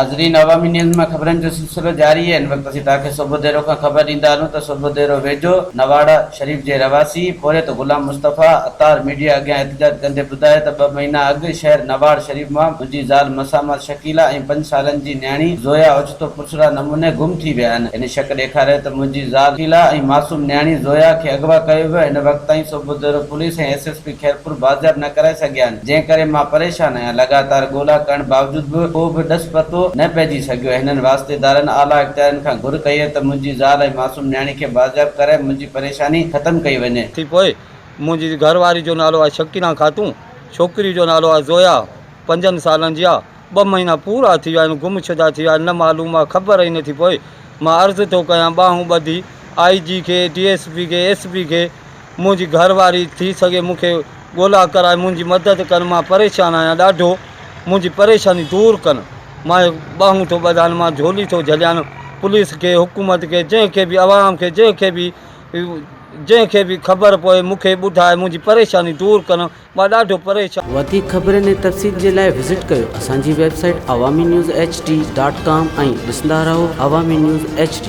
ناظرين عوامي نيوز مان خبرن جو سلسلو جاري آهي هن وقت اسين توهان کي صوڀوديرو کان خبر ڏيندا هلون ته صوڀوديرو ويجهو نواڙ شريف جي رهواسي پورهيت غلام مصطفيٰ عطار ميڊيا اڳيان احتجاج ڪندي ٻڌايو ته ٻه مهينا اڳ شهر نواڙ شريف مان منهنجي زال مسامات شڪيلا ۽ پنج سالن جي نياڻي زويا اوچتو پرسرار نموني گم ٿي ويا آهن هن شڪ ڏيکاريو ته منهنجي زال شڪيلا ۽ معصوم نياڻي زويا کي اغوا ڪيو ويو هن وقت تائين Sobhodero police ۽ S S P Khairpur بازياب نه ڪرائي سگهيا آهن. جنهن ڪري مان پريشان آهيان، لڳاتار ڳولا ڪرڻ باوجود به ڪو به ڏس پتو نه پئجي سگهيو، هنن واسطيدارن اعليٰ اختيارين کان گهر ڪئي ته منهنجي زال ۽ معصوم نياڻي کي بازياب ڪرائي منهنجي پريشاني ختم ڪئي وڃي. ٿي پوء منهنجي گهر واري جو نالو آهي شڪينا خاتون، ڇوڪري جو نالو آهي زويا، پنجن سالن جي آهي، ٻه مهينا پورا ٿي ويا آهن گم شده ٿي ويا آهن نه معلوم آهي خبر ئي نه ٿي پوي، مان عرض ٿو ڪيان ٻانهون ٻڌي آء جي کي، ڊي ايس پي کي، ايس پي کي منهنجي گهر واري ٿي سگهي مون کي ڳولا ڪرائي منهنجي مدد ڪن مان پريشان آهيان ڏاڍو منهنجي پريشاني دور ڪن مان ٻانهون ٿو ٻڌان مان جهولي ٿو جهليان پوليس کي حڪومت کي جنهن کي به عوام کي جنهن کي به جنهن کي به خبر پوي مون کي ٻڌائي منهنجي پريشاني دور ڪن مان ڏاڍو پريشان. وڌيڪ خبرن ۽ تفصيل جي لاء وزٽ ڪيو اسان جي website Awami news H D dot com ۽ ڏسندا رهو عوامي نيوز ايڇ ڊي.